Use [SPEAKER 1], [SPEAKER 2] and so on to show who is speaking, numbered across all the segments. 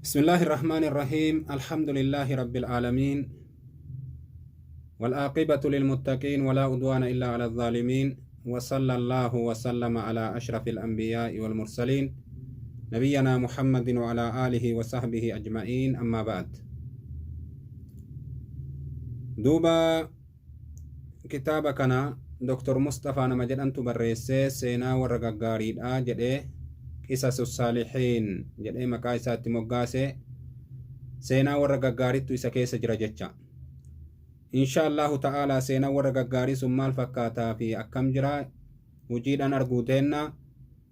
[SPEAKER 1] بسم الله الرحمن الرحيم. الحمد لله رب العالمين، والعاقبة للمتقين، ولا عدوان إلا على الظالمين، وصلى الله وسلم على أشرف الأنبياء والمرسلين، نبينا محمد وعلى آله وصحبه أجمعين. أما بعد، دوبا kitaaba kana Dr. Mustafaa nama jedhantu barreessee, seenaa warra gaggaariidha jedhee, Qisasu Saalihiin jedhee maqaa isaatti moggaase. Seenaa warra gaggaariittu isa keessa jira jecha. Insha Allahu ta'aalaa, seenaa warra gaggaarii sun maal fakkaataa fi akkam jira hojiidhaan arguu teenna.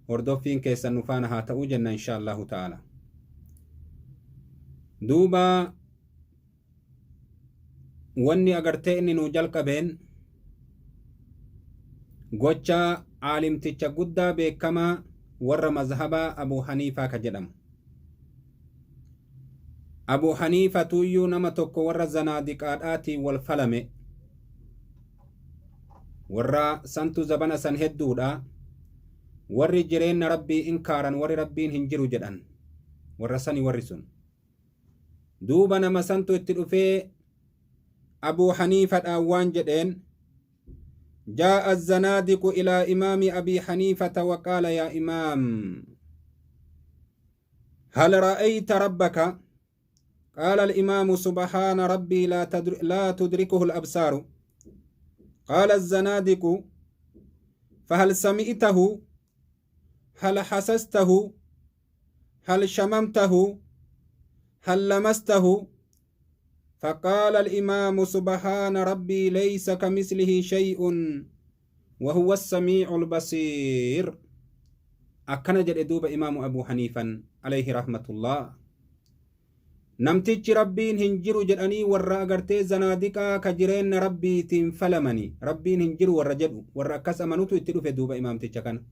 [SPEAKER 1] Hordoffiin keessan nu faana haa ta'uu jenna, insha Allahu ta'aalaa. Duuba wanni agartee inni nuu jalqabeen gocha aalimticha guddaa beekamaa warra mazhabaa Abu Haniifaa ka jedhamu. Abu Haniifa tuuyyuu nama tokko warra zanaadiqaadhaatiin wal falame. Warra santu zabana san hedduudha. Warri jireenna Rabbii inkaaran, warri Rabbiin hin jiru jedhan. Warra sani warri sun. Duuba nama santu itti dhufee Abuu Haniifadhaan waan jedheen: جاء الزنادق إلى إمام أبي حنيفة وقال: يا إمام، هل رأيت ربك؟ قال الإمام: سبحان ربي، لا تدركه الأبصار. قال الزنادق: فهل سمعته؟ هل حسسته؟ هل شممته؟ هل لمسته؟ فقال الإمام: سبحان ربي، ليس كمثله شيء وهو السميع البصير. Akkana jedhe duuba Imaamu Abu Haniifan عليه رحمة الله. Namtichi Rabbiin hin jiru jedhanii, warra agartee zanaadiqaa ka jireenna Rabbiitiin falamani, Rabbiin hin jiru warra jedhu, warra akkas amanutu itti dhufe. Duuba imaamticha kana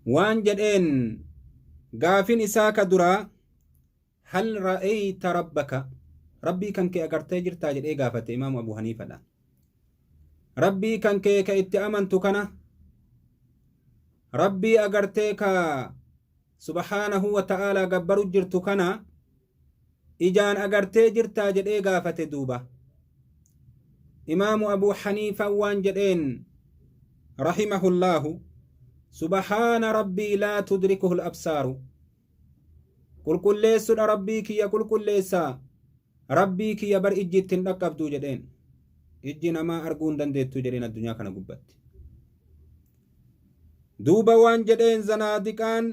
[SPEAKER 1] waan jedheen, gaafin isaa ka duraa: هل رأيت ربك؟ Rabbii kan kee agartee jirtaa jedhee gaafate Imaamu Abu Haniifadha. Rabbii kan kee ka itti amantu kana, Rabbii agartee ka سبحانه وتعالى gabbaru jirtu kana ijaan agartee jirtaa jedhee gaafate. Duuba Imaamu Abu Haniifa waan jedheen رحمه الله: سبحان ربي، لا تدركه الأبصار. Qulqulleessudha Rabbii kiyya, qulqulleessaa Rabbii kiyya, bar ijji ittiin dhaqqabduu jedheen. Ijji namaa arguu hin dandeettuu jedheen addunyaa kana gubbatti. Duuba waan jedheen zanaadiqaan: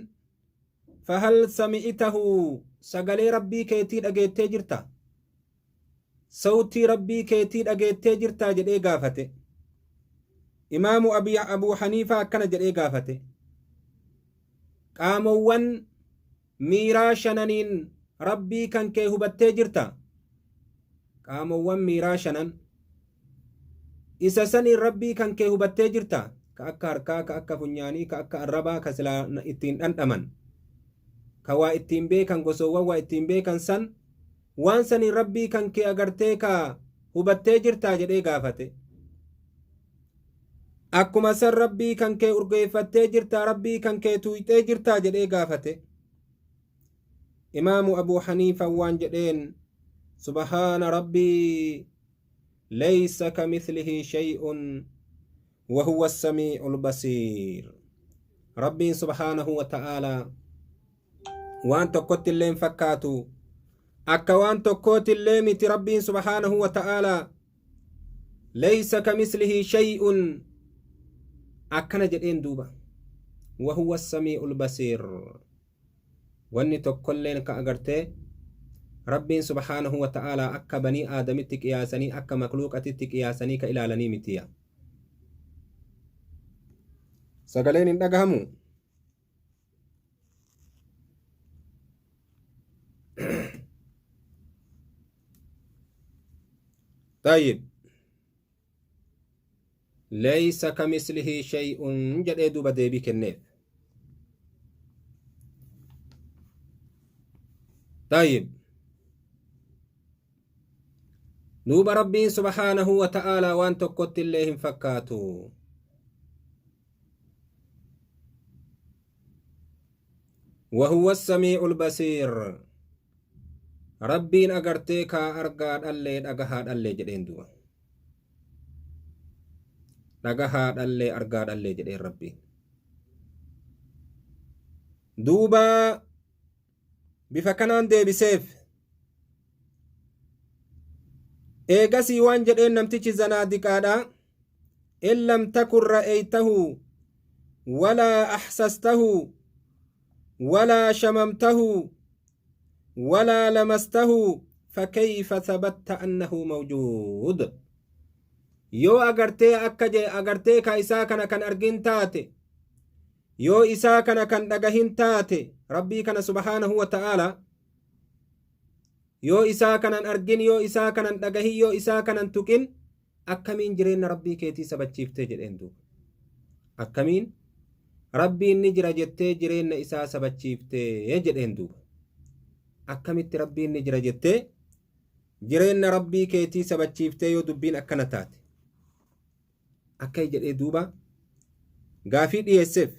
[SPEAKER 1] فهل سمعته؟ Sagalee Rabbii keetii dhageettee jirta? Sawtii Rabbii keetii dhageettee jirtaa jedhee gaafate. Imaamu Abu Haniifaa akkana jedhee gaafate: Qaamowwan miiraa shananiin Rabbii kan kee hubattee jirta? Qaamowwan miiraa shanan isa saniin Rabbii kan kee hubattee jirta? Ka akka harkaa, ka akka funyaanii, ka akka arrabaa, ka silaa ittiin dhandhaman, ka waa ittiin beekan, gosoowwan waa ittiin beekan san, waan saniin Rabbii kan kee agartee ka hubattee jirtaa jedhee gaafate. Akkuma san Rabbii kan kee urgeeffattee jirtaa? Rabbii kan kee tuuyxee jirtaa jedhee gaafate. Imaamu Abu Haniifa waan jedheen: سبحان ربي، ليس كمثله شيء وهو السميع البصير. Rabbiin سبحانه وتعالى waan tokkotti illee hin fakkaatu, akka waan tokkooti illee miti. Rabbiin سبحانه وتعالى ليس كمثله شيء akkana jedheen. Duuba وهو السميع البصير. Wanni tokkolleen ka agartee Rabbiin سبحانه وتعالى akka banii aadamitti qiyaasanii, akka makluuqatitti qiyaasanii ka ilaalanii mitiya. Sagaleen hin dhagahamu? طيب، ليس كمثله شيء jedhee duuba deebii kenneef. طيب، duuba Rabbiin سبحانه وتعالى waan tokkotti illee hin fakkaatu. Wahuwa samii'ul basiir. Rabbiin agartee kaa argaa dhallee dhagahaa dhallee jedheen duuba. Dhagahaa dhallee argaa dhallee jedheen Rabbiin. Duuba bifa kanaan deebiseef. Eegasii waan jedheen namtichi zanaadiqaadha. In lam takun ra'aytahu walaa ahsastahu walaa shamamtahu walaa lamastahu fakayfa thabatta annahu mawjuud. Yoo agartee akka agartee ka isaa kana kan argin taate, yoo isaa kana kan dhagahin taate, Rabbii kana subhaanahu wa ta'aala yoo isaa kanan argin, yoo isaa kanan dhagahin, yoo isaa kanan tuqin, akkamiin jireenya Rabbii keetii sabachiiftee jedheen duuba. Akkamiin Rabbiin ni jira jettee jireenya isaa sabachiiftee jedheen duuba. Akkamitti Rabbiin ni jira jettee jireenya Rabbii keetii sabachiiftee yoo dubbiin akkana taate? Akka jedhee duuba gaafii dhiyeesseef.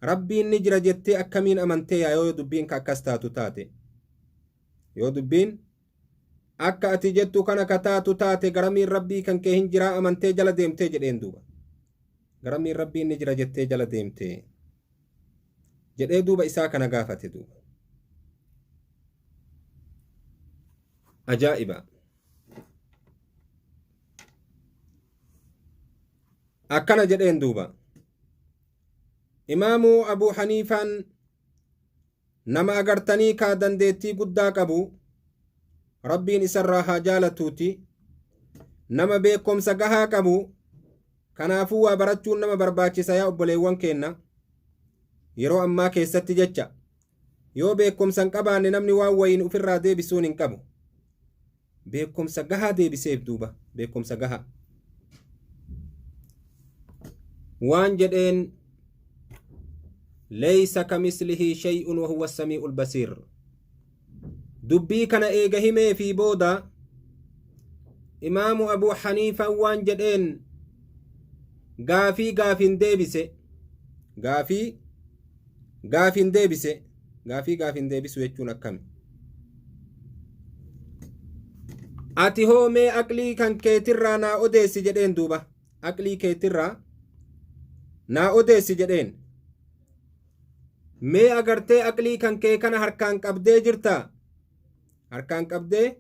[SPEAKER 1] Rabbiin ni jira jettee akkamiin amantee yaa yoo dubbiin ka akkas taatu taate? Yoo dubbiin akka ati jettu kana ka taatu taate, garamiin Rabbii kan kee hin jiraa amantee jala deemtee jedheen duuba. Garamiin Rabbiin ni jira jettee jala deemtee jedhee duuba isaa kana gaafate duuba. Ajaa'iba! Akkana jedheen duuba. Imaamuu Abuu Haniifaan nama agartanii kaa dandeettii guddaa qabu, Rabbiin isarraa haa jaalatuuti, nama beekumsa gahaa qabu. Kanaafuu waa barachuun nama barbaachisa yaa obboleewwan keenna, yeroo ammaa keessatti jecha. Yoo beekumsa hin qabaanne, namni waan wayiin ofirraa deebisuun hin qabu. Beekumsa gahaa deebiseef duuba. Beekumsa gahaa waan jedheen: "Laysa kamislihi shay'un wa huwa samii'ul basiir." Dubbii kana eega himee fi booda Imaamu Abu Haniifaan waan jedheen, gaafii gaafiin deebise, gaafii gaafiin deebise. Gaafii gaafiin deebisu jechuun akkami? Ati hoo mee aqlii kan keetirraa naa odeessi jedheen duuba. Aqlii keetirraa naa odeessi jedheen. Mee agartee aqlii kan kee kana harkaan qabdee jirtaa? Harkaan qabdee,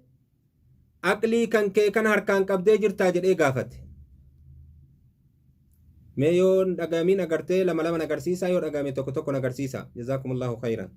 [SPEAKER 1] aqlii kan kee kana harkaan qabdee jirtaa jedhee gaafate. Mee yoo dhagamin agartee lama lama agarsiisaa, yoo dhagame tokko tokko agarsiisa. Jazaakumullahu khayran.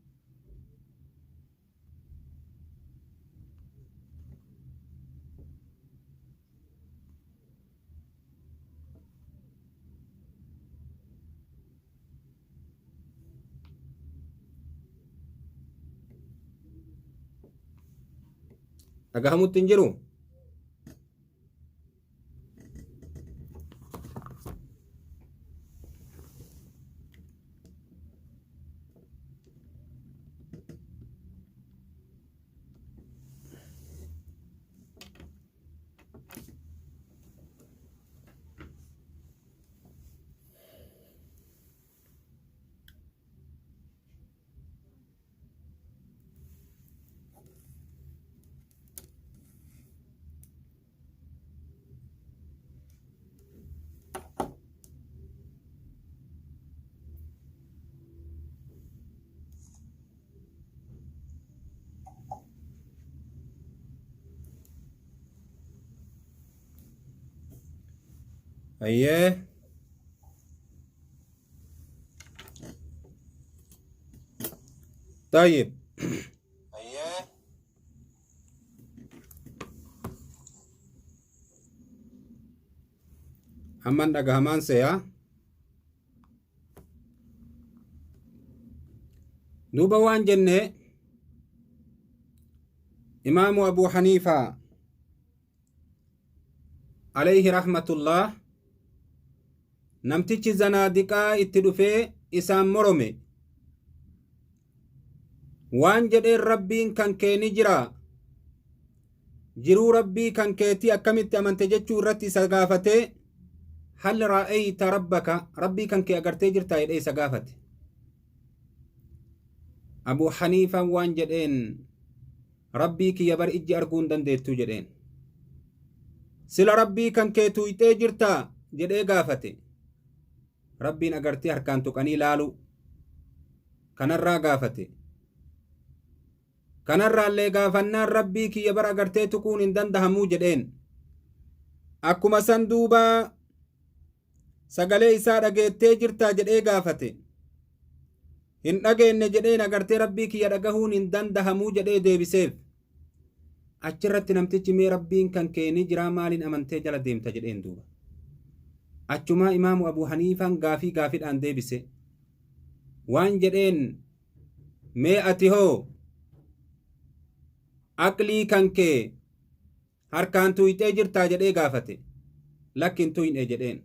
[SPEAKER 1] Dhagahamutti hin jiru. Ayyee. طيب. Amman dhagahamaan seeyaa. Duuba waan jenne, Imaamu Abu Haniifaa alayhi rahmatullah namtichi zanaadiqaa itti dhufee isaan morome. Waan jedheen, Rabbiin kan kee ni jira, jiruu Rabbii kan keetii akkamitti amante jechuu irratti isa gaafatee, "Hal ra'ayta rabbaka?" Rabbii kan kee agartee jirtaa jedhee isa gaafate. Abuu Haniifaan waan jedheen, Rabbii kiyya bar ijji arguu hin dandeettuu jedheen. Sila Rabbii kan kee tuuyxee jirtaa jedhee gaafate. Rabbiin agartee harkaan tuqanii laaluu kanarraa gaafate. Kanarraallee gaafannaan Rabbii kiyya bar agartee tuquun hin dandahamuu jedheen. Akkuma san duuba sagalee isaa dhageettee jirtaa jedhee gaafate. Hin dhageenne jedheen, agartee Rabbii kiyya dhagahuun hin dandahamuu jedhee deebiseef. Achirratti namtichi, mee Rabbiin kan kee ni jiraa, maaliin amantee jala deemta jedheen duuba. Achumaa Imaamu Abu Haniifaan gaafii gaafidhaan deebise. Waan jedheen, mee ati hoo aqlii kan kee harkaan tuuyxee jirtaa jedhee gaafate. Lakki, hin tuyne jedheen.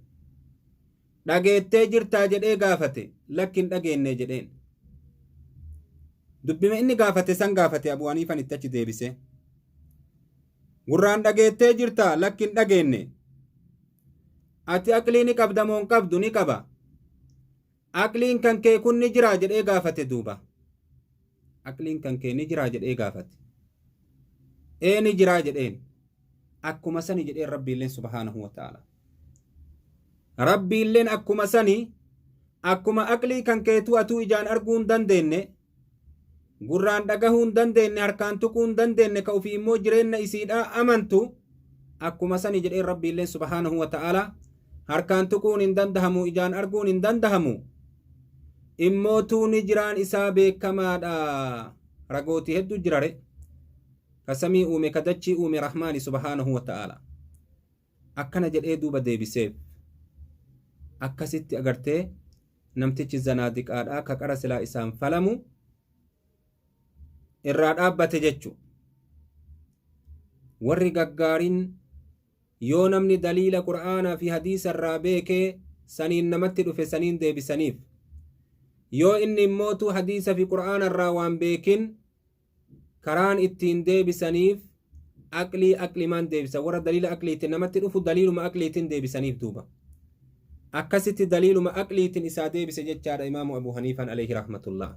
[SPEAKER 1] Dhageettee jirtaa jedhee gaafate. Lakki, hin dhageenne jedheen. Dubbima inni gaafate san gaafate Abu Haniifan itti achi deebise. Gurraan dhageettee jirtaa? Lakki, hin dhageenne. Ati aqlii ni qabda moo hin qabdu? Ni qaba. Aqliin kan kee kun ni jiraa jedhee gaafate duuba. Aqliin kan kee ni jiraa jedhee gaafate. Ee, ni jiraa jedheen. Akkuma sani jedheen Rabbiilleen subhaanahu wa ta'ala. Rabbiilleen akkuma sani, akkuma aqlii kan keetuu atuu ijaan arguu hin dandeenye, gurraan dhagahuu hin dandeenye, harkaan tuquu hin dandeenye, ka ofii immoo jireenya isiidhaa amantu, akkuma sani jedheen Rabbiilleen subhaanahu wa ta'ala harkaan tuquun hin dandahamu, ijaan arguun hin dandahamu, immootuu ni jiraan isaa beekamaadha. Ragootii hedduu jirare, ka samii uume, ka dachii uume, Rahmaani subhaanahu wa ta'ala. Akkana jedhee duuba deebiseef. Akkasitti agartee namtichi zanaadiqaadhaa ka qara silaa isaan falamu irraa dhaabbate jechu. Warri gaggaariin yoo namni daliila Qur'aanaa fi hadiisa irraa beekee saniin namatti dhufe, saniin deebisaniif. Yoo inni immootu hadiisa fi Qur'aana irraa waan beekin, karaan ittiin deebisaniif aqlii aqlimaan deebisan. Warra daliila aqliitiin namatti dhufu daliiluma aqliitiin deebisaniif duuba. Akkasitti daliiluma aqliitiin isaa deebise jechaadha Imaamu Abu Haniifaan alayhi rahmatullah.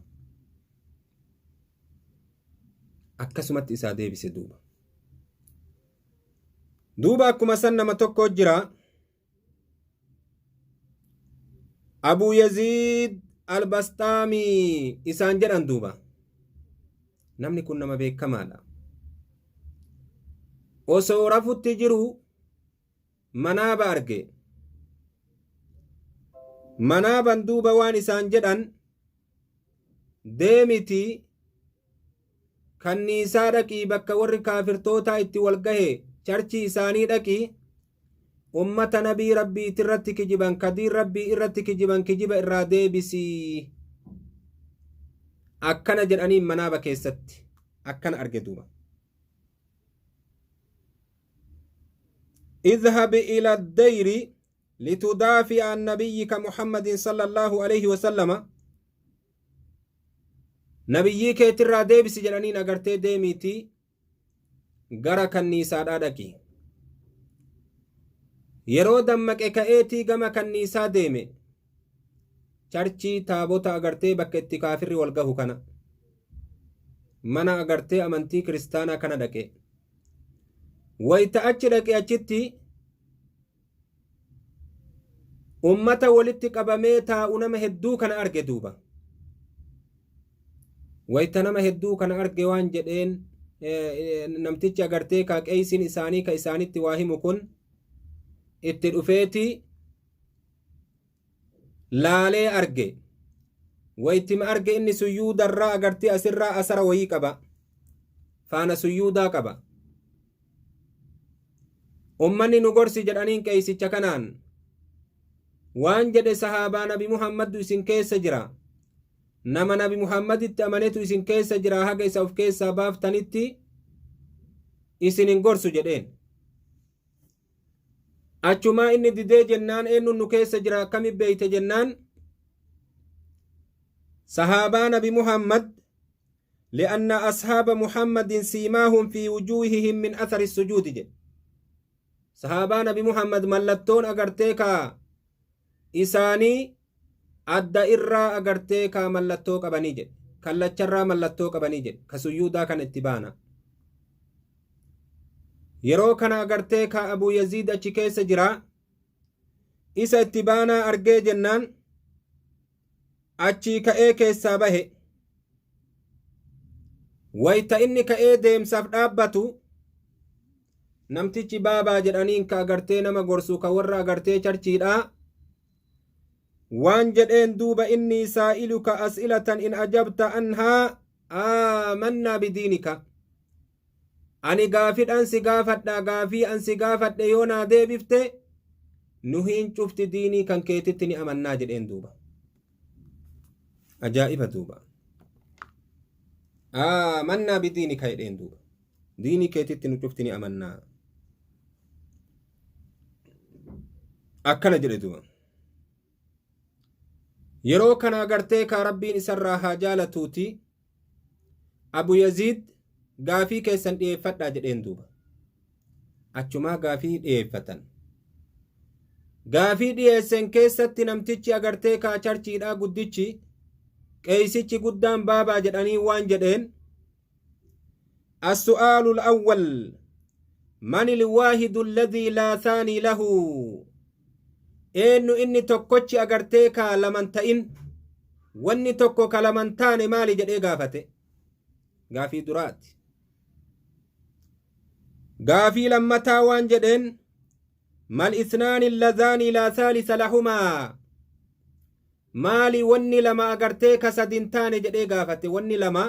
[SPEAKER 1] Akkasumatti isaa deebise duuba. Duuba akkuma san nama tokko jira, Abu Yaziid Albastaamii isaan jedhan duuba. Namni kun nama beekamaadha. Osoo rafutti jiru manaaba arge. Manaaban duuba waan isaan jedhan, deemiti kanniisaa dhaqii, bakka warri kaafirtootaa itti wal gahe, charchii isaanii dhaqii, ummata nabii Rabbiiti irratti kijiban, kadiin Rabbii irratti kijiban, kijiba irraa deebisii akkana jedhaniin manaaba keessatti akkana arge duuba. اذهب إلى الدير لتدافع عن نبيك محمد صلى الله عليه وسلم. Nabiyyii keetirraa deebisi jedhaniin agartee, deemiiti gara kanniisaadhaa dhaqi. Yeroo dammaqe ka'eetii gama kanniisaa deeme, charchii taabota agartee bakka itti kaafirri wal gahu kana, mana agartee amantii kiristaanaa kana dhaqe. Wayta achi dhaqe, achitti ummata walitti qabamee taa'u nama hedduu kana arge duuba. Wayta nama hedduu kana arge waan jedheen, namtichi agartee ka qeeysiin isaanii ka isaanitti waa himu kun itti dhufeeti laalee arge. Waytima arge, inni suyyuudarraa agartee asirraa asara wayii qaba, faana suyyuudaa qaba. Ummanni nu gorsi jedhaniin qeeysicha kanaan. Waan jedhe, sahaabaa Nabi Muhammaddu isin keessa jira, nama Nabi Muhammaditti amanetu isin keessa jira, haga isa of keessaa baaftanitti isin hin gorsu jedheen. Achumaa inni didee jennaan, eenyuun nu keessa jira, akkami beeyte jennaan, sahaabaa Nabi Muhammad, لأن أصحاب محمد سيماهم في وجوههم من أثر السجود jedhe. Sahaabaa Nabi Muhammad mallattoon agartee kaa isaanii adda irraa agartee kaa mallattoo qabanii jedhe. Kallacharraa mallattoo qabanii jedhe. Ka suyyuudaa kana itti baana. Yeroo kana agartee ka Abuu Yaziid achi keessa jira. Isa itti baanaa argee jennaan achii ka'ee keessaa bahe. Wayta inni ka'ee deemsaaf dhaabbatu namtichi baabaa jedhaniin ka agartee nama gorsu ka warra agartee charchiidhaa waan jedheen duuba inni saa'iluka as'ilatan in ajabta anhaa aamannaa bidiinika. Ani gaafidhaan si gaafadha, gaafii an si gaafadhe yoo naa deebifte nuhiin cufti diinii kan keetitti ni amannaa jedheen duuba. Ajaa'iba duuba. Aamannaa bidiinika jedheen duuba. Diinii keetitti nu cufti ni amannaa. Akkana jedhe duuba. Yeroo kana agartee kaa Rabbiin isarraa haa jaalatuuti Abu Yaziid gaafii keessan dhiyeeffadhaa jedheen duuba. Achumaa gaafii dhiyeeffatan. Gaafii dhiyeessen keessatti namtichi agartee kaa charchiidhaa guddichi qeeysichi guddaan baabaa jedhanii waan jedheen As-su'aalu al-awwal man al-waahidu alladhii laa thaanii lahu eennu inni tokkochi agartee kaa laman ta'in wanni tokko ka laman taane maali jedhee gaafate. Gaafii duraati. Gaafii lammataa waan jedheen mal isnaani alladhaani laa thaalisa lahumaa Maali wanni lama agartee ka sadi hin taane jedhee gaafate. Wanni lama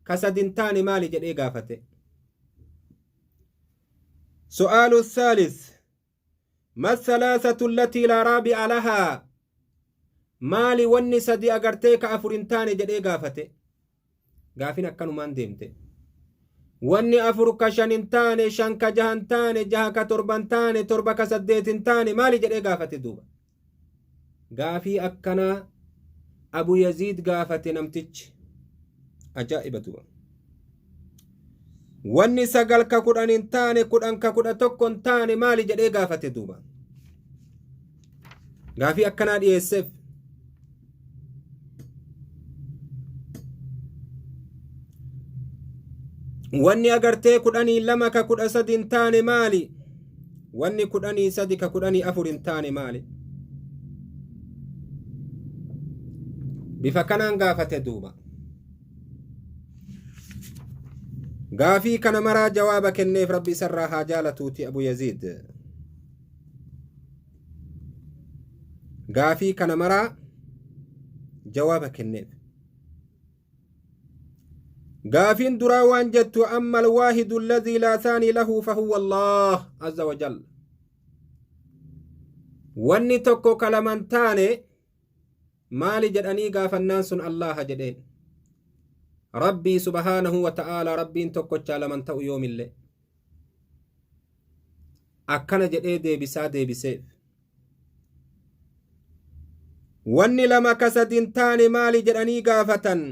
[SPEAKER 1] ka sadi hin taane maali jedhee gaafate. Su'aalu saalis ma thalathatu allatii laa raabi'a lahaa maali wanni sadi agartee ka afur hin taane jedhee gaafate. Gaafin akkanumaan deemte. Wanni afur ka shan hin taane, shan ka jaha hin taane, jaha ka torba hin taane, torba ka saddeet hin taane maali jedhee gaafate duuba. Gaafii akkanaa Abu Yaziid gaafate namtichi. Ajaa'iba duuba. Wanni sagal ka 10 hin taane, 10 ka 11 hin taane maali jedhee gaafate duuba. Gaafii akkanaa dhiyeesseef. Wanni agartee 12 ka 13 hin taane maali? Wanni 13 ka 14 hin taane maali? Bifa kanaan gaafate duuba. Gaafii kana maraa jawaaba kenneef Rabbi isarraa haa jaalatuuti Abu Yaziid. Gaafii kana maraa jawaaba kenneef. Gaafiin duraa waan jettu amma alwaahidu alladhii laa thaanii lahu fahuwa Allah azza wa jalla. Wanni tokko ka laman taane maali jedhanii gaafannaan sun Allaaha jedheen. Rabbii subhaanahu wa ta'aalaa Rabbiin tokkochaa laman ta'u yoomillee. Akkana jedhee deebisaa deebiseef. Wanni lama ka sadi hin taane maali jedhanii gaafatan.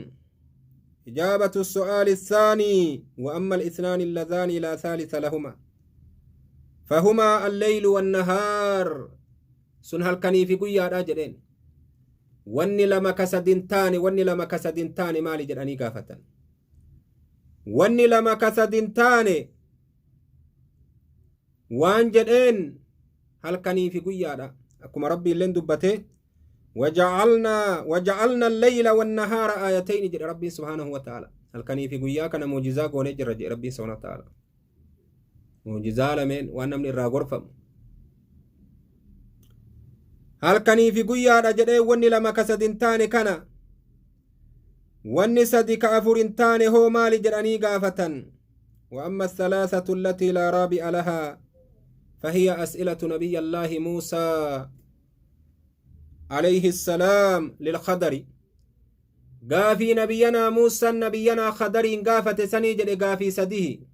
[SPEAKER 1] Ijaabatu su'aali thaanii wa amma al-ithnaani alladhaani laa thalitha lahuma. Fahumaa alleylu wannahaar. Sun halkanii fi guyyaadha jedheen. Wanni lama ka sadi hin taane wanni lama ka sadi hin taane maali jedhanii gaafatan. Wanni lama ka sadi hin taane waan jedheen halkanii fi guyyaadha. Akkuma Rabbi illeen dubbate waja'alna al-layla wan-nahaara aayatayni jedhe Rabbiin subhaanahu wa ta'ala. Halkanii fi guyyaa kana mu'jizaa goonee jirra jedhe Rabbiin subhaanahu wa ta'ala. Mu'jizaa lameen waan namni irraa gorfamu. Halkanii fi guyyaadha jedhee wanni lama ka sadi hin taane kana. Wanni sadi ka afur hin taane hoo maali jedhanii gaafatan. وأما الثلاثة التي لا رابع لها فهي أسئلة نبي الله موسى عليه السلام للخضر gaafii nabiyyanaa Muusaan nabiyyanaa Khadariin gaafate sanii jedhe gaafii sadihi.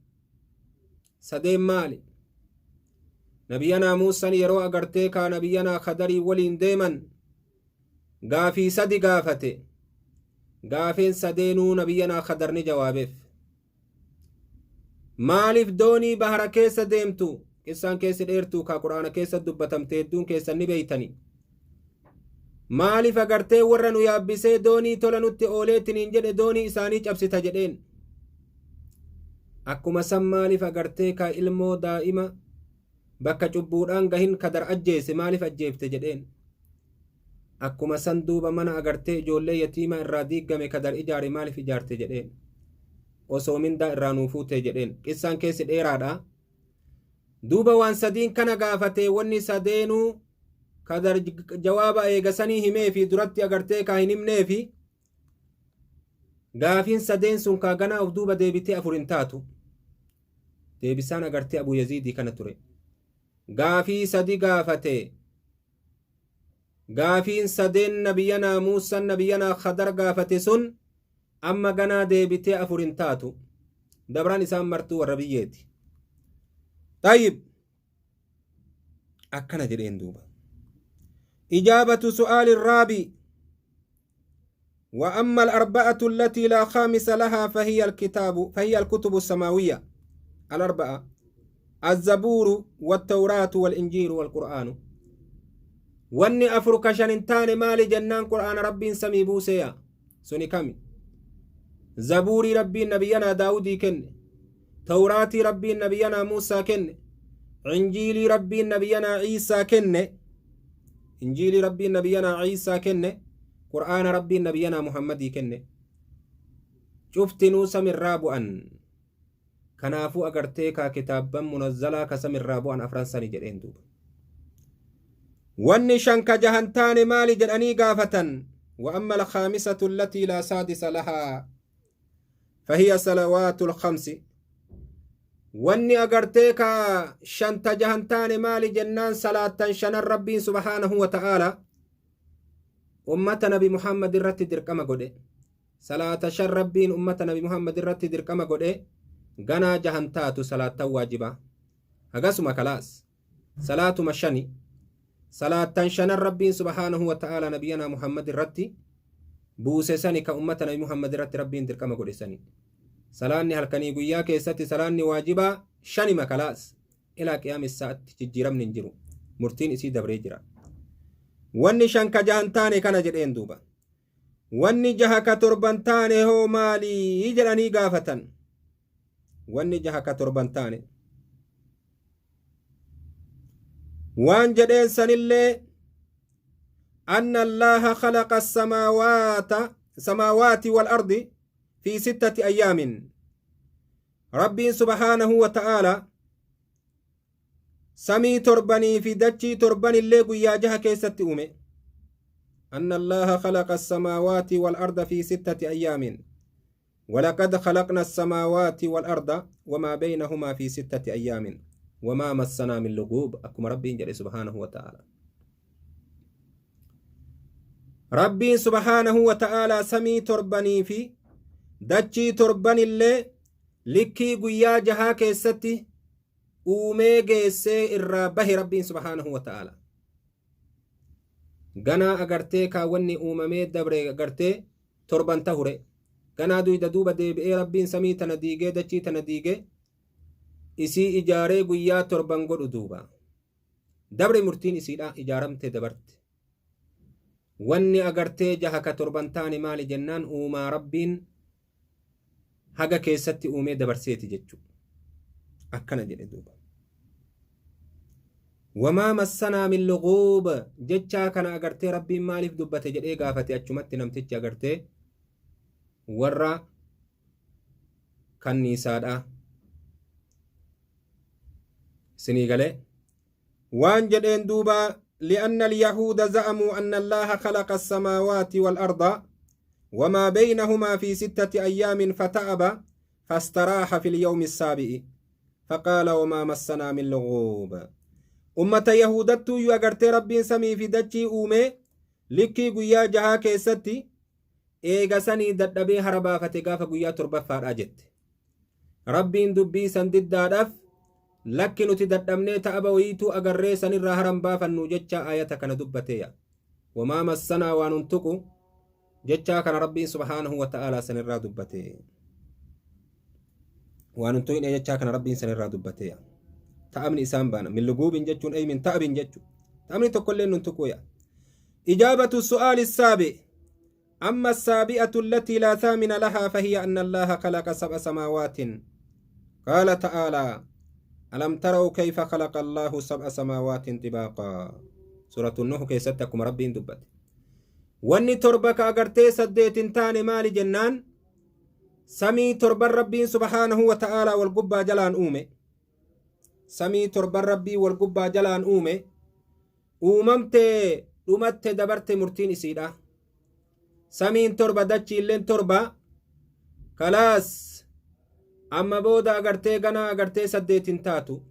[SPEAKER 1] Sadeen maali? Nabiyyanaa Muusaan yeroo agartee kaa nabiyyanaa Khadarii waliin deeman gaafii sadi gaafate. Gaafeen sadeenuu nabiyyanaa Khadar ni jawaabeef. Maaliif doonii bahara keessa deemtu? Qissaan keessi dheertuu kaa Qur'aana keessa dubbatamte hedduun keessan ni beeytani. Maaliif agartee warra nu yaabbisee doonii tola nutti ooleetiniin jedhe doonii isaanii cabsita jedheen. Akkuma san maaliif agartee ka ilmoo daa'ima bakka cubbuudhaan gahin Kadar ajjeese maaliif ajjeefte jedheen. Akkuma san duuba mana agartee ijoollee yatiima irraa diiggame Kadar ijaare maaliif ijaarte jedheen. Osoo mindaa irraa nuu fuute jedheen. Qissaan keessi dheeraadha. Duuba waan sadiin kana gaafate, wanni sadeenuu Kadar jawaaba eegasanii himee fi duratti agartee kaa hin himneefi gaafiin sadeen sun kaa ganaa of duuba deebitee afur hin taatu. Deebisaan agartee Abu Yaziidii kana ture. Gaafii sadi gaafate. Gaafiin sadeen nabiyyanaa Muusan nabiyyanaa Khadar gaafate sun amma ganaa deebitee afur hin taatu. Dabraan isaan martuu warra biyyeeti. Tayyib. Akkana jedheen duuba. Ijaabatu su'aali raabi. وأما الأربعة التي لا خامس لها فهي الكتاب فهي الكتب السماوية الأربعة: الزبور والتوراة والإنجيل والقرآن. Wanni afur ka shan hin taane maali jennaan, Qur'aana Rabbiin samii buuseya. Suni kami? Zabuurii Rabbiin nabiyyanaa Daawudii kenne, Tawraatii Rabbiin nabiyyanaa Muusaa kenne, Injiilii Rabbiin nabiyyanaa Ciisaa kenne, Injiilii Rabbiin nabiyyanaa Ciisaa kenne, Qur'aana Rabbiin nabiyyanaa Muhammadii kenne. Cuftinuu samirraa bu'an. Kanaafuu agartee kaa kitaabban munazzalaa ka samirraa bu'an afran sani jedheen duuba. Wanni shan ka jahan taane maali jedhanii gaafatan. وأما الخامسة التي لا سادس لها فهي صلوات الخمس. Wanni agartee ka shanta jahan taane maali jennaan, salaattan shanan Rabbiin سبحانه وتعالى ummata Nabi Muhammad irratti dirqama godhe. Salaata shan Rabbiin ummata Nabi Muhammad irratti dirqama godhe ganaa jahan taatu. Salaattan waajibaa hagasuma kalaas, salaatuma shani. Salaattan shanan Rabbiin سبحانه وتعالى nabiyyanaa Muhammad irratti buuse sani ka ummata Nabi Muhammad irratti Rabbiin dirqama godhe sani. Salaanni halkanii guyyaa keessatti salaanni waajibaa shanima kalaas. إلى قيام الساعة tti jijjiiramni hin jiru, murtiin isii dabree jira. Wanni shan ka jahan taane kana jedheen duuba. Wanni jaha ka torban taane hoo maalii jedhanii gaafatan. Wanni jaha ka torban taane waan jedheen sanillee, أن الله خلق السماوات والأرض في ستة أيام. Rabbiin سبحانه وتعالى samii torbanii fi dachii torbanillee guyyaa jaha keessatti uume. أن الله خلق السماوات والأرض في ستة أيام ولقد خلقنا السماوات والأرض وما بينهما في ستة أيام وما مسنا من لغوب. Akkuma Rabbiin jedhe سبحانه وتعالى, Rabbiin سبحانه وتعالى samii torbanii fi dachii torbanillee likkii guyyaa jahaa keessatti uumee geessee irraa bahe Rabbiin سبحانه وتعالى. Ganaa agartee kaawwanni uumamee dabre agartee torban tahure ganaa duyda duuba deebi'ee Rabbiin samii tana diigee, dachii tana diigee, isii ijaaree guyyaa torban godhu duuba dabre. Murtiin isiidha ijaaramte dabarte. Wanni agartee jaha ka torban taane maali jennaan, uumaa Rabbiin haga keessatti uumee dabarseeti jechuu. Akkana jedhe duuba. وما مسنا من لغوب jechaa kana agartee Rabbiin maaliif dubbate jedhee gaafate achumatti namtichi agartee warra kanniisaadha. Isinii galee? Waan jedheen duuba, لأن اليهود زعموا أن الله خلق السماوات والأرض وما بينهما في ستة أيام فتعب فاستراح في اليوم السابع فقال وما مسنا من لغوب. Ummata yahudattuu yu agartee Rabbiin samii fi dachii uume likkii guyyaa jahaa keessatti, eega sanii dadhabee hara baafate gaafa guyyaa torbaffaadha jette. Rabbiin dubbii san diddaadhaaf, lakki nuti dadhabnee ta'aba wayiituu agarree sanirraa haran baafannu jecha ayata kana dubbateeya. وما مسنا waan nun tuqu jechaa kana Rabbiin سبحانه وتعالى sanirraa dubbate. Waan nun tuqne jechaa kana Rabbiin sanirraa dubbateeya. Ta'abni isaan baana من لغوب jechuun ay من تعب jechu. Ta'abni tokkollee nun tuquya. Ijaabatu su'aali saabi amma saabi'atu allatii laa thaamina lahaa fahiya anna Allaaha khalaqa sab'a samaawaatin qaala ta'aalaa alam taraw kayfa khalaqa Allaahu sab'a samaawaatin xibaaqaa. Suuratu Nuh keessatti akkuma Rabbiin dubbate. Wanni torba ka agartee saddeet hin taane maali jennaan samii torban Rabbiin subhaanahu wa ta'aalaa wal gubbaa jalaan uume. Samii torban Rabbii wal gubbaa jalaan uume. Uumamte dhumatte dabarte murtiin isiidha. Samiin torba dachiilleen torba kalaas amma booda agartee ganaa agartee saddeet hin taatu.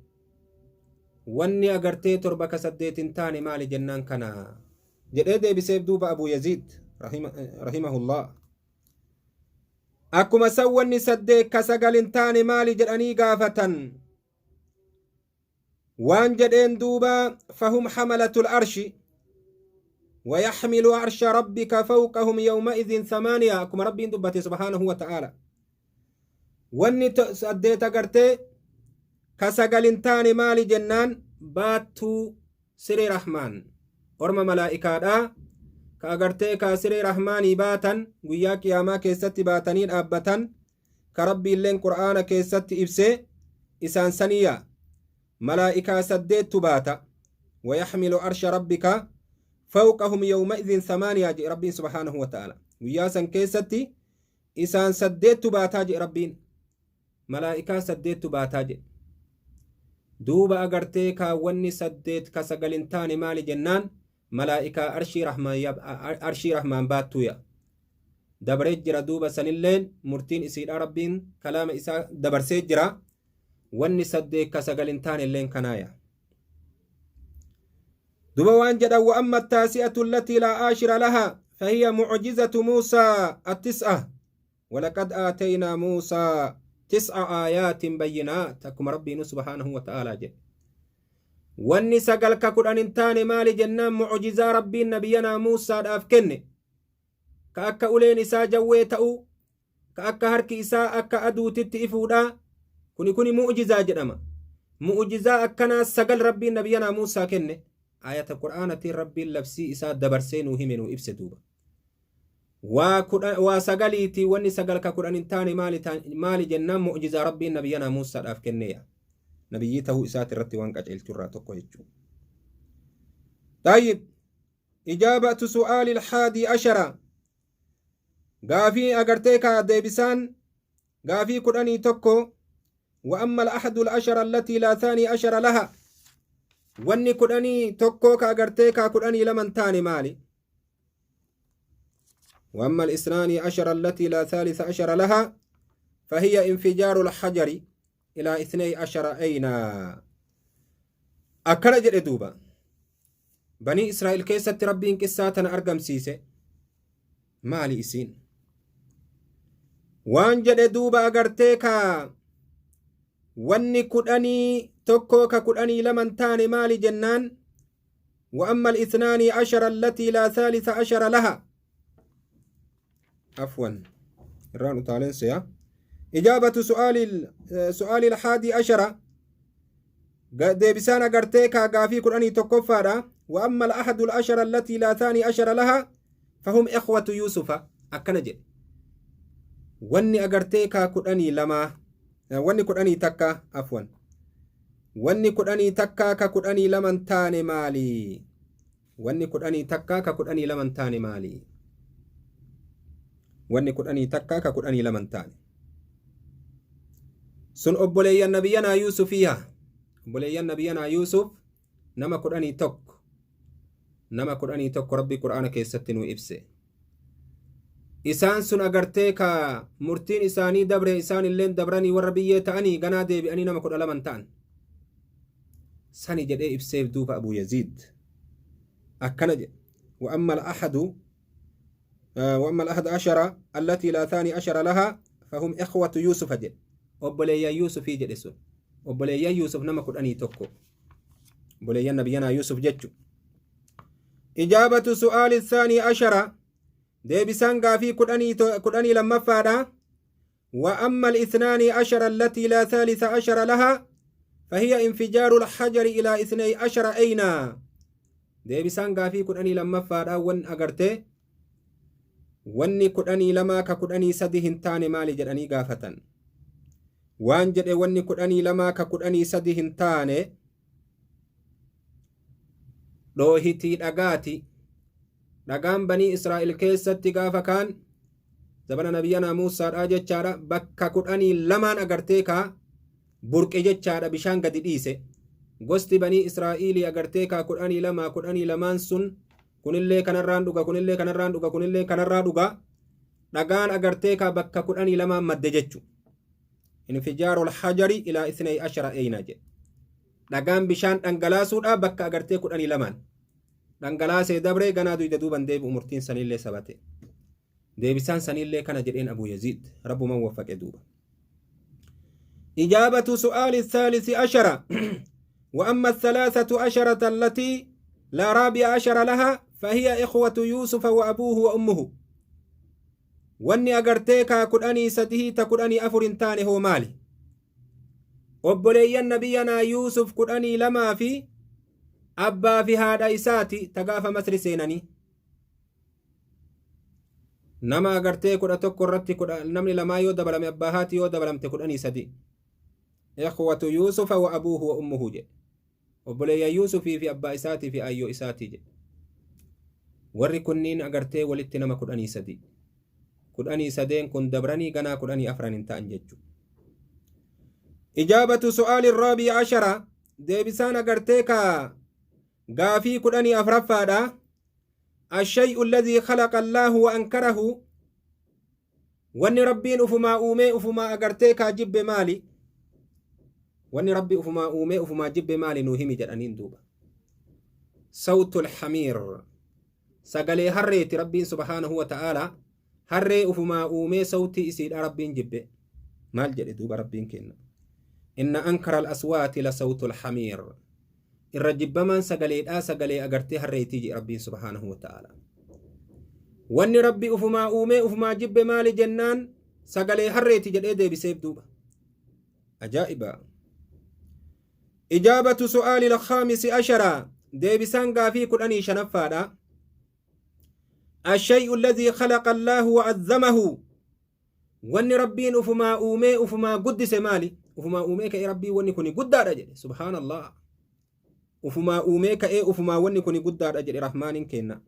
[SPEAKER 1] Wanni agartee torba ka saddeet hin taane maali jennaan kana jedhee deebiseef duuba Abuu Yaziid rahimahullah. Akkuma san wanni saddeet ka sagal hin taane maali jedhanii gaafatan. Waan jedheen duuba fahum hamalatul arshi ويحمل عرش ربك فوقهم يومئذ ثمانية akkuma Rabbiin dubbate subhaanahu wa ta'aala. Wanni saddeet agartee ka sagal hin taane maali jennaan baattuu siree rahmaan orma malaa'ikaadhaa ka agartee ka siree rahmaanii baatan guyyaa qiyaamaa keessatti baatanii dhaabbatan ka Rabbiilleen Qur'aana keessatti ibse isaan saniya malaa'ikaa saddeettu baata. Wayaxmilu arsha rabbika fawqahum yawma'idhin thamaaniyaa jedhe Rabbiin subhaanahu wa ta'ala. Guyyaa san keessatti isaan saddeettu baataa jedhe Rabbiin. Malaa'ikaa saddeettu baataa jedhe. Duuba agartee kaawwanni saddeet ka sagal hin taane maali jennaan malaa'ikaa arshii rahmaan baattuuya. Dabaree jira duuba sanilleen murtiin isiidha Rabbiin kalaama isaa dabarsee jira. Wanni saddeet ka sagal hin taane illeen kanaaya. Duba waan jedhan wa amma taasi'atu allatii laa aashira laha fahiya mucjizatu Muusaa attis'a walaqad aataynaa Muusaa tis'a aayaatin bayyinaat akkuma Rabbiinu subhaanahu wa ta'aalaa jedhe. Wanni sagal ka kudhan hin taane maali jennaan mucjizaa Rabbiin nabiyyanaa Muusaadhaaf kenne ka akka uleen isaa jawwee ta'uu ka akka harki isaa akka aduutitti ifuudha kuni kuni mu'jizaa jedhama. Mu'jizaa akkanaa sagal Rabbiin nabiyyanaa Muusaa kenne ayata Qur'aanatiin Rabbiin labsii isaa dabarsee nuu hime nuu ibse duuba. Waa sagaliitii wanni sagal ka kudhan hin taane maali jennaan mu'jizaa Rabbiin nabiyyanaa Muusaadhaaf kenneeya. Nabiyyii ta'uu isaati irratti waan qaceelchurraa tokko jechuudha. Tayyib ijaabatu su'aali alhaadii ashara gaafii agartee kaa deebisaan gaafii 11. Wa amma al-ahadu al-ashara allatii laa thaanii ashara laha wanni 11 ka agartee kaa 12 hin taane maali? Wa amma al-isnaanii ashara allatii laa thalitha ashara laha fahiya infijaaru al-hajari ilaa ithnay ashara ayna akkana jedhe duuba. Banii Israa'el keessatti Rabbiin qissaa tana argamsiise. Maali isiin? Waan jedhe duuba agartee ka wanni 11 ka 12 hin taane maali jennaan وأما الاثنان عشر التي لا ثالث عشر لها عفوا الران utaaleen seya إجابة سؤال الحادي عشر deebisaan agartee kaa gaafii 11ffaadha. وأما الأحد العشر التي لا ثاني عشر لها فهم إخوة يوسف akkana jedhe. Wanni agartee kaa 12 wanni 11 afwan wanni 11 ka 12 taane maali? Wanni 11 ka 12 taane maali? Wanni 11 ka 12 taane sun obboleeyyan nabiyyanaa Yuusufiya. Obboleeyyan nabiyyanaa Yuusuf nama 11, nama 11 Rabbi Qur'aana keessatti nu ibse. Isaan sun agartee ka murtiin isaanii dabre isaan illeen dabranii warra biyyee ta'anii ganaa deebi'anii nama 12 ta'an sani jedhee ibseef duuba Abu Yaziid akkana jedhe. وأما الأحد عشر التي لا ثاني عشر لها فهم إخوة يوسف jedhe. Obboleeyyan Yuusufii jedhe sun obboleeyyan Yuusuf nama 11 obboleeyyan nabiyyanaa Yuusuf jechu. إجابة سؤال الثاني عشر deebisaan gaafii 12ffaadha. وأما الاثنان عشر التي لا ثالث عشر لها فهي انفجار الحجر إلى 12 أينا. Deebisaan gaafii 12ffaadhaa wan agartee wanni 12 ka 13 hin taane maali jedhanii gaafatan. Waan jedhe wanni 12 ka 13 hin taane dhoohitii dhagaati. Dhagaan banii Israa'el keessatti gaafa kaan zabana nabiyyanaa Muusaadhaa jechaadha bakka 12n agartee kaa burqe jechaadha bishaan gadi dhiise. Gosti banii Israa'iilii agartee kaa 12 12n sun kunillee kanarraan dhuga, kunillee kanarraan dhuga, kunillee kanarraa dhuga, dhagaan agartee kaa bakka 12n madde jechu. Infijaarul hajari ilaa ithnay ashara eyna jedhe. Dhagaan bishaan dhangalaasuudha bakka agartee 12n dhangalaasee dabree ganaa duyda duuban deebi'u murtiin sanillee sabate. Deebisaan sanillee kana jedheen Abu Yaziid rabbuman waffaqe duuba. إجابة سؤال الثالث عشر: وأما الثلاثة عشرة التي لا رابع عشر لها فهي إخوة يوسف وأبوه وأمه. Wanni agartee kaa 13 ta 14 hin taane hoo maali? Obboleeyyan nabiyyanaa Yuusuf 12 fi abbaa fi haadha isaati ta gaafa Masri seenanii. Nama agartee 11 irratti namni lamaa yoo dabalame, abbaa haati yoo dabalamte, 13. إخوة يوسف وأبوه وأمه jedhe. Obboleeyyan Yuusufii fi abbaa isaatii fi ayyoo isaatii jedhe. Warri kunniin agartee walitti nama 13. 13n kun dabranii ganaa 14 hin ta'an jechuudha. إجابة سؤال الرابع عشر deebisaan agartee ka gaafii 14ffaadha. الشيء الذي خلق الله وأنكره wanni rabbiin ufumaa uumee ufumaa agartee kaa jibbe maali? Wanni rabbi ufumaa uumee ufumaa jibbe maali nuu himi jedhaniin duuba. صوت الحمير sagalee harreeti. Rabbiin سبحانه وتعالى harree ufumaa uumee sawtii isiidha rabbiin jibbe. Maal jedhe duuba rabbiin kenna? إن أنكر الأصوات لصوت الحمير irra jibbamaan sagaleedhaa sagalee agartee harreetii jedhe rabbiin سبحانه وتعالى. Wanni rabbi ufumaa uumee ufumaa jibbe maali jennaan sagalee harreeti jedhee deebiseef duuba. Ajaa'iba! إجابة سؤال الخامس عشر deebisaan gaafii 15ffaadha. الشيء الذي خلق الله وعظمه wanni rabbiin ufumaa uumee ufumaa guddise maali? Ufumaa uumee ka'ee rabbii wanni kuni guddaadha jedhe. سبحان الله, ufumaa uumee ka'ee ufumaa wanni kuni guddaadha jedhe rahmaaniin kenna.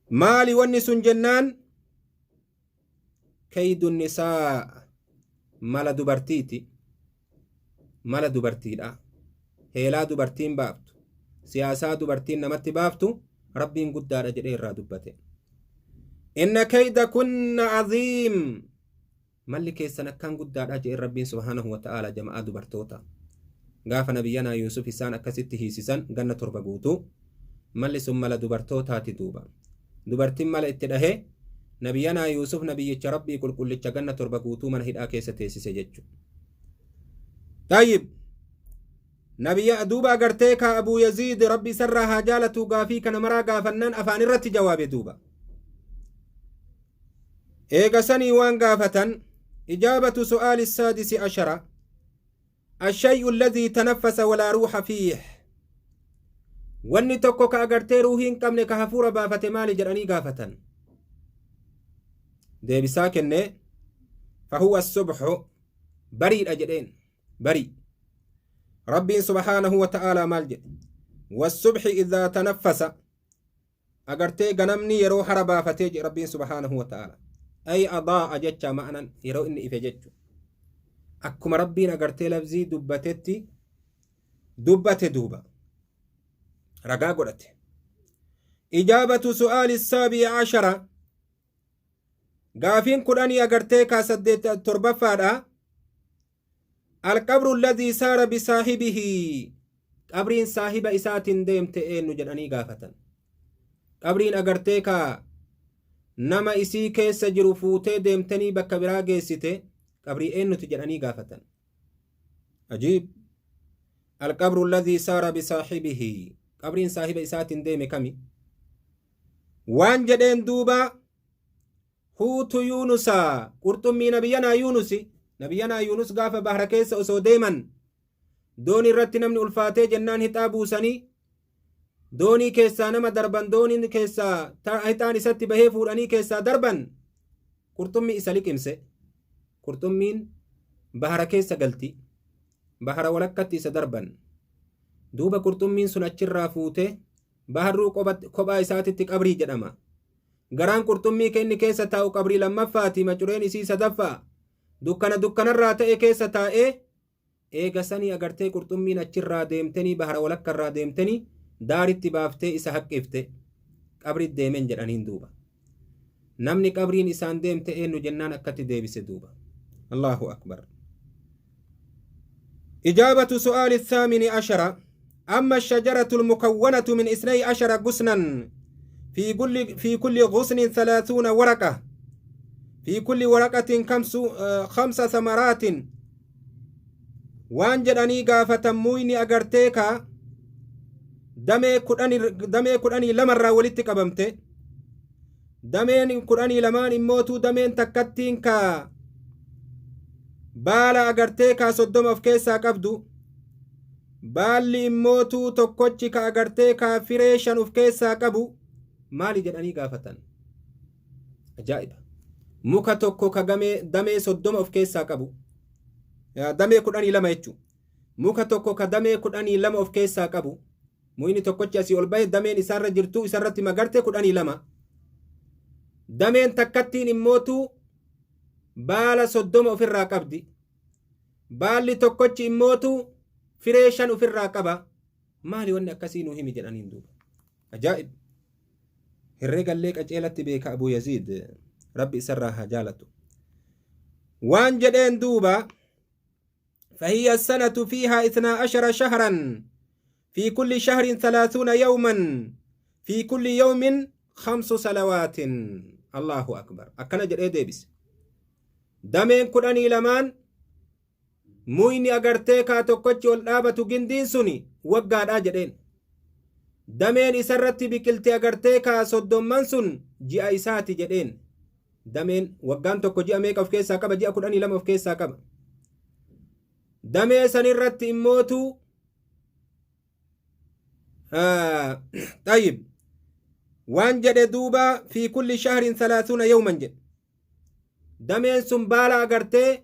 [SPEAKER 1] Maali wanni sun jennaan كيد النساء mala dubartiiti, mala dubartiidha. Heelaa dubartiin baaftu, siyaasaa dubartiin namatti baaftu rabbiin guddaadha jedhee irraa dubbate. إن كيدكن عظيم malli keessan akkaan guddaadha jedhe rabbiin سبحانه وتعالى jama'aa dubartoota. Gaafa nabiyyanaa Yuusuf isaan akkasitti hiisisan ganna 7 guutuu, malli sun mala dubartootaati duuba. Dubartiin mala itti dhahee nabiyyanaa Yuusuf, nabiyyicha rabbii qulqullicha, ganna 7 guutuu mana hidhaa keessa teessise jechu. طيب, nabiyya duuba agartee ka Abuu Yaziid rabbi isarraa haa jaalatu gaafii kana maraa gaafannaan afaan irratti jawaabe duuba. Eega sanii waan gaafatan: إجابة سؤال السادس عشر الشيء الذي تنفس ولا روح فيه wanni tokko ka agartee ruuhii hin qabne ka hafuura baafate maali jedhanii gaafatan. Deebisaa kenne: فهو الصبح bariidha jedheen. Barii rabbiin سبحانه وتعالى maal jedhe? والصبح إذا تنفس agartee ganamni yeroo hara baafatee jedhe rabbiin سبحانه وتعالى, أي أضاء jecha ma'anan yeroo inni ife jechu. Akkuma rabbiin agartee labzii dubbatetti dubbate duuba ragaa godhate. إجابة سؤال السابع عشر gaafiin kudhanii agartee kaa saddeet torbaffaadha. القبر الذي سار بصاحبه qabriin saahiba isaatiin deemte eenyu jedhanii gaafatan. Qabriin agartee kaa nama isii keessa jiru fuutee deemtanii bakka biraa geessite qabrii eenyuti jedhanii gaafatan. Ajiib! القبر الذي سار بصاحبه qabriin saahiba isaatiin deeme kami? Waan jedheen duuba: حوت يونس qurxummii nabiyyanaa Yuunusi. Nabiyyanaa Yuunus gaafa bahra keessa osoo deeman dooni irratti namni ulfaatee jennaan hixaa buusanii Doonii keessaa nama darban, dooniin keessaa hixaan isatti bahee fuudhanii keessaa darban, qurxummii isa liqimse. Qurxummiin bahara keessa galti. Bahara walakkatti isa darban. Duuba qurxummiin sun achirraa fuute. Baharruu kophaa isaatitti qabrii jedhama. Garaan qurxummii kenni keessa taa'u qabrii lammaffaati, macureen isii sadaffaa. Dukkana dukkanarraa ta'e keessa taa'ee, eega sanii agartee qurxummiin achirraa deemtanii, bahara walakkarraa deemtanii, daaritti baaftee isa haqqifte. Qabri deemen jedhaniin. Duuba namni qabriin isaan deemte eenyu jennaan akkatti deebise duuba. Allahu akbar. إجابة سؤال الثامن عشر: أما الشجرة المكونة من 12 غصنا، في كل غصن 30 ورقة، في كل ورقة خمس ثمرات. Waan jedhanii gaafatan, muyni agartee ka damee 12rraa walitti qabamte, dameen 12n immootuu dameen takkattiin ka baala agartee kaa 30 of keessaa qabdu, baalli immootuu tokkochi ka agartee kaa firee 5 of keessaa qabu maali jedhanii gaafatan. Ajaa'iba! Muka tokko ka damee 30 of keessaa qabu, damee 12 jechuu, muka tokko ka damee 12 of keessaa qabu, muyni tokkochi asii ol bahe, dameen isaarra jirtu isarratti magarte 12, dameen takkattiin immootuu baala 30 ofirraa qabdi, baalli tokkochi immootu firee 5 ofirraa qaba, maali wanni akkasii nuu himi jedhaniin duuba. Ajaa'ib! Herreegallee qaceelatti beeka Abu Yaziid, Rabbi isarraa haa jaalatu. Waan jedheen duuba: فهي السنة، فيها 12 شهرا، في كل شهر 30 يوما، في كل يوم خمس صلوات. الله أكبر! Akkana jedhee deebise. Dameen 12n, muyni agartee kaa tokkochi ol dhaabatu, gindiin suni waggaadhaa jedheen. Dameen isarratti biqilte agartee kaa 30n sun ji'a isaati jedheen. Dameen waggaan tokko ji'a meeqa of keessaa qaba? Ji'a 12 of keessaa qaba. Damee sanirratti immootu طيب, waan jedhe duuba: في كل شهر 30 يوما jedhe. Dameen sun baala agartee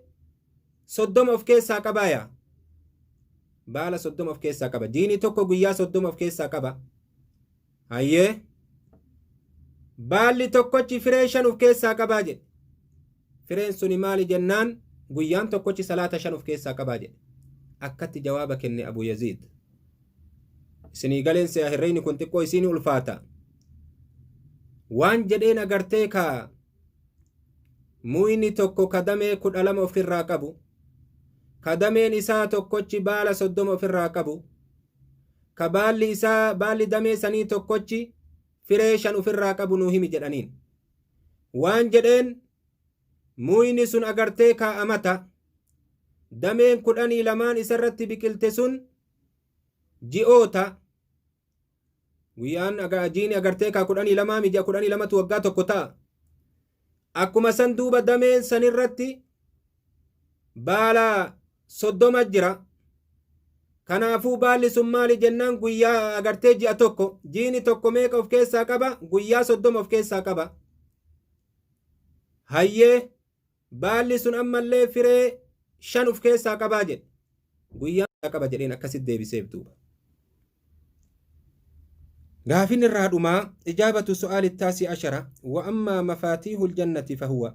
[SPEAKER 1] 30 of keessaa qabaaya, baala 30 of keessaa qaba. Jiini tokko guyyaa 30 of keessaa qaba. Hayyee, baalli tokkochi firee 5 of keessaa qabaa jedhe. Fireen suni maali jennaan, guyyaan tokkochi salaata 5 of keessaa qabaa jedhe. Akkatti jawaaba kenne Abu Yaziid. Isinii galeen se'a? Herreyni kun xiqqoo isiin ulfaata. Waan jedheen agartee ka muyni tokko ka damee 12 ofirraa qabu, ka dameen isaa tokkochi baala 30 ofirraa qabu, ka baalli isaa, baalli damee sanii tokkochi firee 5 ofirraa qabu nuu himi jedhaniin. Waan jedheen, muyni sun agartee kaa'amata, dameen 12n isarratti biqilte sun ji'oota. Guyyaan jiini agartee kaa 12 ji'a 12tu waggaa tokko ta'a. Akkuma san duuba dameen sanirratti baala 30 jira. Kanaafuu baalli sun maali jennaan, guyyaa agartee ji'a tokko. Jiini tokko meeqa of keessaa qaba? Guyyaa 30 of keessaa qaba. Hayyee, baalli sun ammallee firee 5 of keessaa qabaa jedhe. Guyyaa qaba jedheen. Akkasit deebiseef duuba. Gaafin irraa dhumaa: إجابة السؤال التاسع عشر: وأما مفاتيح الجنة فهو.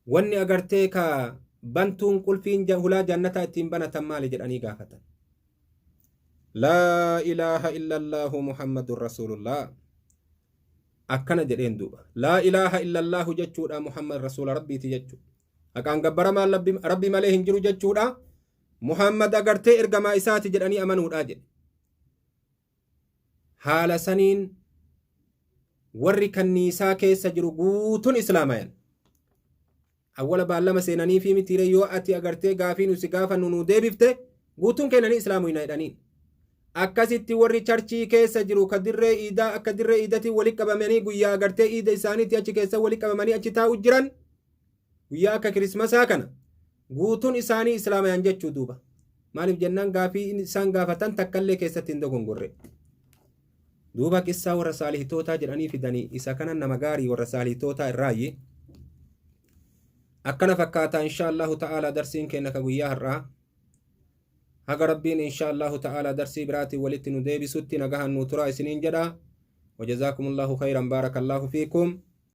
[SPEAKER 1] Wanni agartee ka bantuun, qulfiin hulaa jannataa ittiin banatan maali jedhanii gaafatan. لا إله إلا الله محمد رسول الله, akkana jedheen duuba. لا إله إلا الله jechuudha, Muhammad rasuula Rabbiiti jechuu, haqaan gabbaramaan Rabbi malee hin jiru jechuudha, Muhammad agartee ergamaa isaati jedhanii amanuudha jedhe. Haala saniin warri kanniisaa keessa jiru guutuun islaamayan. Awwala baallama seenanii fi mitiire, yoo ati agartee gaafii nu si gaafannu nu deebifte, guutuun kennanii islaamu hin jedhaniin. Akkasitti warri churchii keessa jiru, ka dirree iidaa, akka dirree iidatiin walitti qabamanii, guyyaa agartee iida isaaniitti achi keessa walitti qabamanii achi taa'u jiran, guyyaa akka Kirismasaa kana, guutuun isaanii islaamayan jechuu duuba. Maaliif jennaan, gaafii isaan gaafatan takkallee keessatti hin dogongorre. Duuba qissaa warra saalihtootaa jedhanii fidanii isa kana nama gaarii warra saalihtootaa irraayyi. Akkana fakkaataa insha Allahu ta'ala darsiin keenya ka guyyaa har'aa. Haga Rabbiin insha Allahu ta'ala darsii biraatiin walitti nu deebisutti nagahan nu turaa isiniin jedha. وجزاكم الله خيرا، بارك الله فيكم.